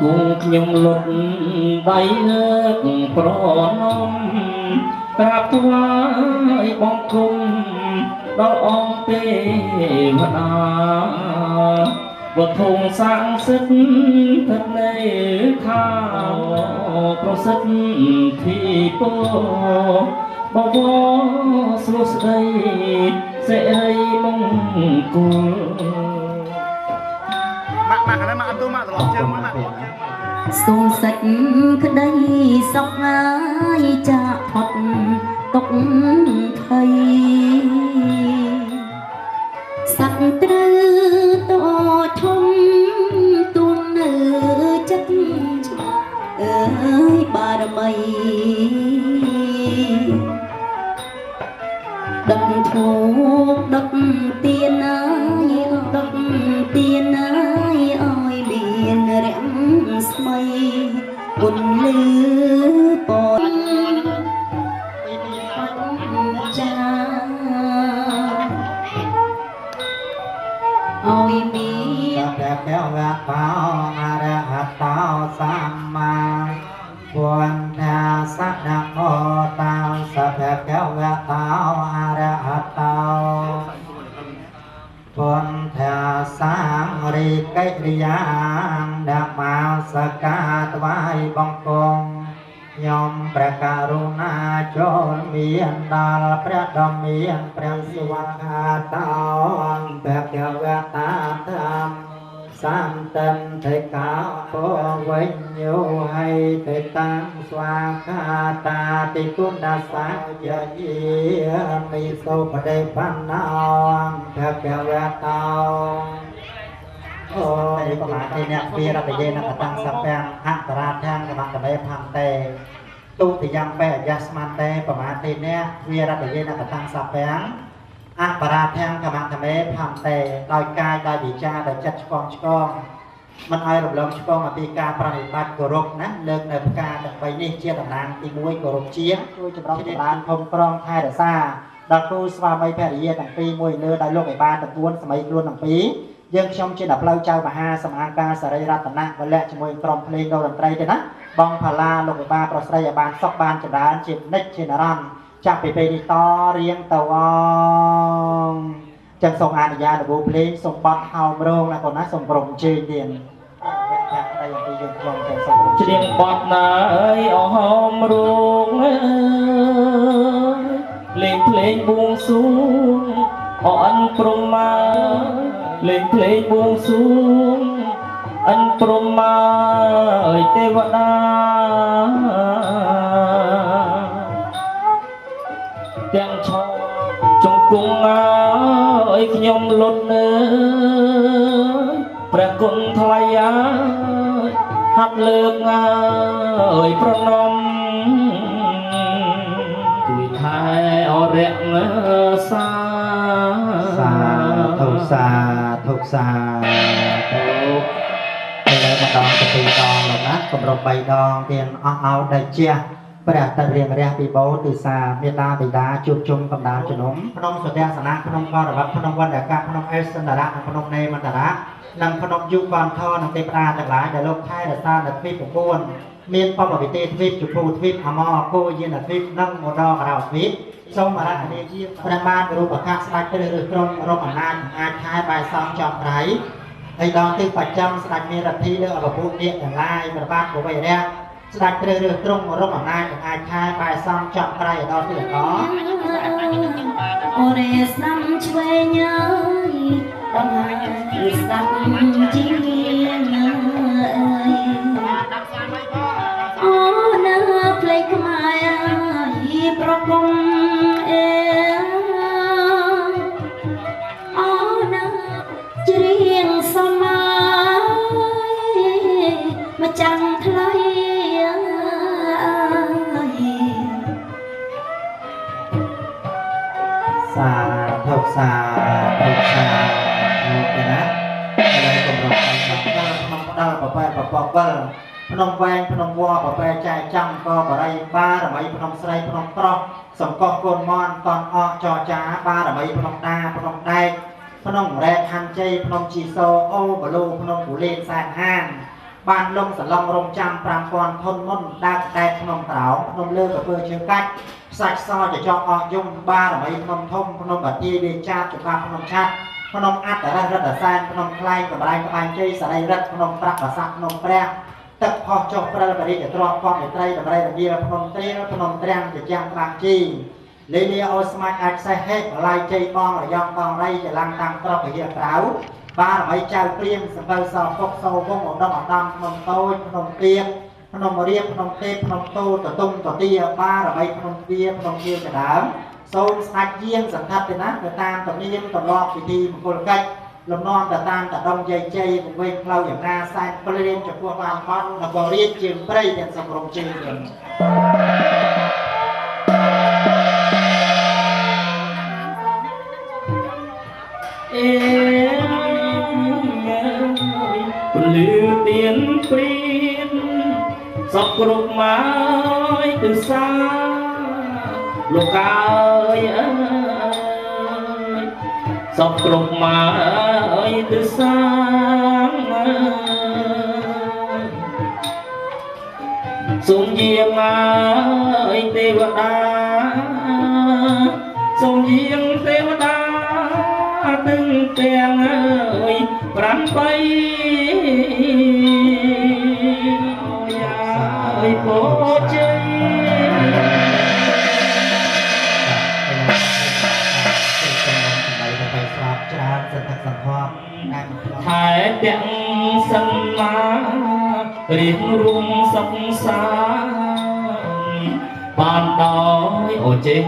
គង់ខ្ញុំលុតដៃលើកប្រណមក្រាបថ្វាយបង្គំដល់អង្គទេវតាវធុងសាងសិទ្ធិនៃថាប្រសិទ្ធិពោបវរស្រួស្ដីសិរីមង្គល ម៉ាក់ម៉ាក់ហ្នឹងម៉ាក់អត់ទូម៉ាក់ត្រឡប់ជើងមួយម៉ាក់ សូមសេចក្តីសុខងាយចាកផុតទុកភ័យសត្វត្រូវតធំទួងនៅចិត្តអើយបារមីដុតធូបដុតទៀនអើយដុតទៀនអើយឲ្យមានរាំស្មីគុណលឺពរចាឲ្យមាន ព្រះកែវតោអរហតោសម្មាពុទ្ធាសនមោតាសភកវតោអរហតោពុទ្ធាសារិកិរិយាដមាសកាថ្វាយបង្គំខ្ញុំព្រះករុណាចូលមានដល់ព្រះដ៏មានព្រះសុវខាតោភគវតាធម្មសន្តិធិកាពវិញ្ញោហៃតិតាំស្វាខាតាតិគុណសាយយាមិសុបដិបណ្ណោភគវតោអូប្រមាទិអ្នកវិរតយេនកតាំងសពាំងអន្តរាធាងកមតមេផន្តេទុតិយំបេអយស្មន្តេប្រមាទិអ្នកវិរតយេនកតាំងសពាំងអបរាធាងកមតមេផន្តេដោយកាយដោយវិចារដោយចិត្តឆ្កងឆ្កងមិនឲ្យរំលងឆ្កងអំពីការប្រតិបត្តិគោរពណាលើកនៅផ្កាទាំង3នេះជាតំណាងទី1គោរពជាជួយចម្រុះចម្រើនភូមិក្រងថែរក្សាដល់គូស្វាមីភរិយាទាំងពីរមួយលើដោយលោកឲ្យបានទាំង4សម័យខ្លួនទាំងពីរយើងខ្ញុំជាដល់ផ្លូវចៅមហាសម្អាងការសរីរតនៈវលៈជាមួយក្រុមភ្លេងតន្ត្រីទេណាបងផាឡាលោកវិបាប្រុសស្រីឲ្យបានសុខបានចម្រើនជានិច្ចជានិរន្តរ៍ចាប់ពីពេលនេះតរៀងទៅអងចឹងសូមអនុញ្ញាតលបភ្លេងសូមបត់ហោមរងណាកូនណាសូមប្រំជើញទៀតថាប្តីអំពីយើងខ្ញុំទាំងសូមច្រៀងបត់ណាអើយអហមរងលេងភ្លេងបួងសួងអអិនព្រំមាលេងភ្លេងបួងសួងអិនព្រំមាអើយទេវតាទាំងឆោជង្គង់អើយខ្ញុំលុតនៅព្រះគុណថ្លៃអើយហាត់លើកអើយប្រណមជួយថែអរិយសាសាធុសាធុសាធុឥឡូវម្ដងទៅពីរដងលោកណាគម្រប់3ដងទៀនអស់អោដែលជះព្រះតរៀងរះពីបោទិសាមេតាបិតាជួបជុំកំដាលជំនុំភ្នំសុទស្សនៈភ្នំករវត្តភ្នំវណ្ណកៈភ្នំអេសន្តរៈនិងភ្នំនេមន្តរៈនិងភ្នំយុគន្ធរនិងទេពតាទាំងឡាយដែលលោកថែរក្សានៅទ្វីប9មានបពវិទេទ្វីបជភូទ្វីបអមរគោយានទ្វីបនិងមដករោទ្វីបសូមអរតនាជាព្រះបាទរូបខៈស្ដេចព្រះឬក្រុមរកអំណាចអាចថែបាយសំចំប្រៃហើយដល់ទិសបច្ចឹមស្ដេចមានរដ្ឋីលើអបពុនាគទាំងឡាយព្រះបាទកវៃរៈស្ដេចព្រះឬទ្រង់រកអំណាចអាចថែបាយសំចំប្រៃដល់ទិសអអូរេស្ដាំឆ្វេងអើយដល់ហើយស្ដាប់ជាងអើយអូនៅភ្លេងខ្មែរអើយប្រគំអេអូនៅច្រៀងសម័យម្ចាំងថ្លៃសាធុសាធុសាធុទេណាឥឡូវគម្រប់ដល់ក្នុងផ្ដល់ប្របែប្រពកលភ្នំវែងភ្នំវប្របែចែកចាំកបរិយបារមីភ្នំស្រីភ្នំប្រុសសង្កោះកូនមន់តនអកចចាបារមីភ្នំដាភ្នំដែកភ្នំរ៉ែខណ្ឌជ័យភ្នំជីសូអូបលូភ្នំពូលេនសែនហាន បានលងសឡងរងចាំ5000ធនមុនដើកតែភ្នំត្រោងភ្នំលើកពើជើងកាច់ផ្សាច់សចចកអស់យំបារមីភ្នំធំភ្នំបាទីវាចាបច្បាប់ភ្នំឆាត់ភ្នំអត្តររិទ្ធសែនភ្នំខ្លែងកម្រែងក្បាញ់ជ័យសរីរិទ្ធភ្នំប្រាក់ប្រាសាទភ្នំព្រះទឹកផុសចុះព្រិលបរិយទ្រពពមេត្រីតម្រៃរងាភ្នំត្រៀលភ្នំត្រាំងជាចាំងត្រាំងជីលេលាអូស្មាច់អាចសេះហេបលាយជ័យបងរយ៉ងបងរៃចលាំងតាំងប្រុសពហិក្រៅបារមីចៅព្រាមសំពៅសពុកសោវងឧត្តមឧត្តមភ្នំតូចភ្នំទៀបភ្នំរៀបភ្នំទេពភ្នំតូតតុងតទាបារមីភ្នំទាភ្នំជាកដើមសូមស្ដេចយាងសន្ធិណាទៅតាមទំនៀមទម្លាប់ពិធីមង្គលកិច្ចលំនាំទៅតាមតដងយាយជ័យពង្វេងផ្លូវយ៉ាងណាសែនព្រាមចំពោះបានបត់នគររាជជាងព្រៃទាំងសំរុំជើងអេពលឺទៀនព្រានសពគ្រប់មកទិសាលោកអើយអើយសពគ្រប់មកទិសាសូមយាងអើយទេវតាសូមយាងទេវតាទាំងទាំងអើយប្រាំបីអើយពោជ័យថែទាំងសន្មារៀងរួមសុខសានបានដោយអូចេញ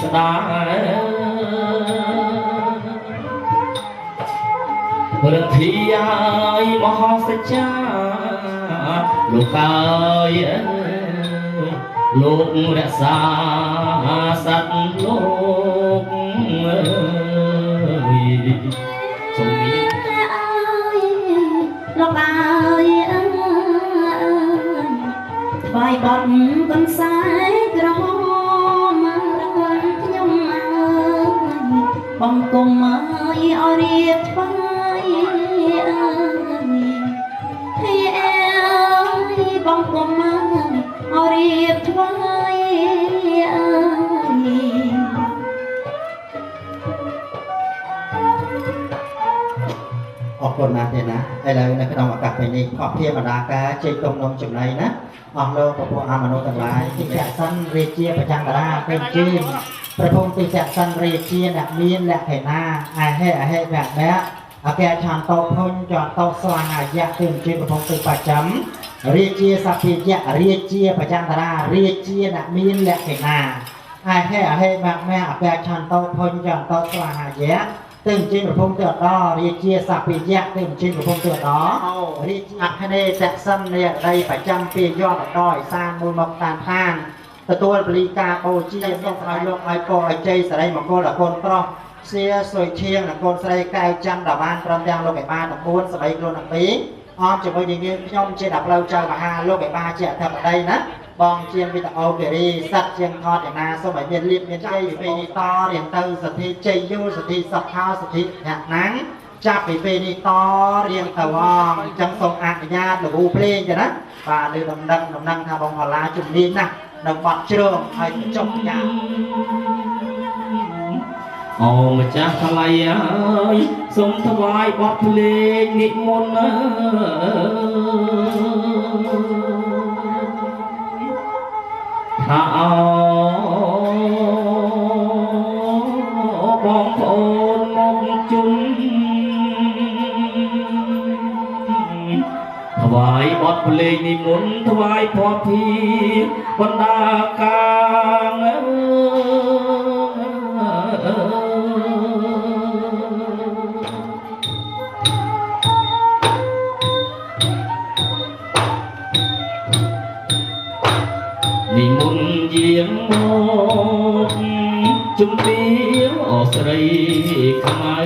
ស្ដាយរិទ្ធាយមហោសច្ចាលោកអើយលោករក្សាសត្វលោកអើយសូមមានលោកអើយអើយថ្វាយបត់កន្សែក្រហមខ្ញុំអើយបង្គំអើយឲ្យរៀបថ្វាយអើយហេអើយបង្គំអើយឲ្យរៀបថ្វាយអើយអរគុណណាស់ទេណាឥឡូវនៅក្នុងឱកាសពេលនេះខកភាបណ្ដាការជ័យទុំនំចំណៃណាអស់លោកពពួកអមនុស្សទាំងឡាយទីកសិនរាជាប្រចាំតារាពេញជើងព្រះភូមិទីកសិនរាជាអ្នកមានលក្ខណាអហេអហេវៈវៈអកឆានតោភុញចតោស្វាហាយៈទិជាព្រះភូមិទីបច្ចឹមរាជាសភិយៈរាជាប្រចាំតារារាជាអ្នកមានលក្ខណាអហេអហេវៈវៈអកឆានតោភុញចតោស្វាហាយៈទិជាប្រភពទៅអដរាជាសភិយៈទិជាប្រភពទៅអដរាជាអខេតសិននេដីប្រចាំពីយន្តអដឥសានមួយមកតាមឋានទទួលបលីកាបូជាសូមឲ្យលោកឲ្យពរឲ្យជ័យសិរីមង្គលដល់កូនប្រុសសៀសុយឈៀងនិងកូនស្រីកែវច័ន្ទដាបានព្រមទាំងលោកឯបាទាំង4សបីខ្លួនទាំងពីរអមជាមួយនឹងយើងខ្ញុំជាដល់ផ្លូវចៅមហាលោកឯបាជាអធិបតីណាបងជាងវីដេអូគិរីសត្វជាងថតយ៉ាងណាសូមឲ្យមានលៀបមានជ័យពីពេលនេះតរៀងទៅសទ្ធាជ័យយូសទ្ធាសុខោសទ្ធាអ្នកណាំងចាប់ពីពេលនេះតរៀងទៅអញ្ចឹងសូមអនុញ្ញាតលោកគ្រូភ្លេងចឹងណាបាទលើដំណឹងដំណឹងថាបងផល្លាជំនាញណាស់នៅបាត់ជ្រើងហើយចុះយ៉ាងអូម្ចាស់ថ្លៃអើយសូមថ្វាយបទភ្លេងនិមន្តអើយថាអោបងប្អូនមកជុំថ្វាយបទភ្លេងនិមន្តថ្វាយភពធីបណ្ដាកាងអើយនិមន្តយាងមកជំទាវអស្រីខ្មៅ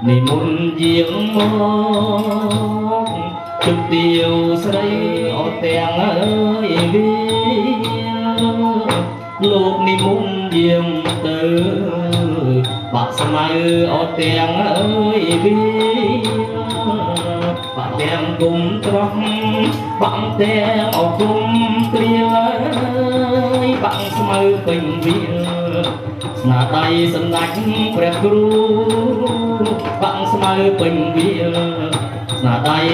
និមន្តយាងមកជំទាវស្រីអត់ទាំងអើយវាលោកនិមន្តយាងទៅបាក់ស្មៅអត់ទាំងអើយវា បាក់ទាំងគុំត្រោះបាក់ទាំងអគុំត្រៀលអើយបាក់ស្មៅពេញវាលស្នាដៃសម្ដេចព្រះគ្រូបាក់ស្មៅពេញវាលស្នាដៃ។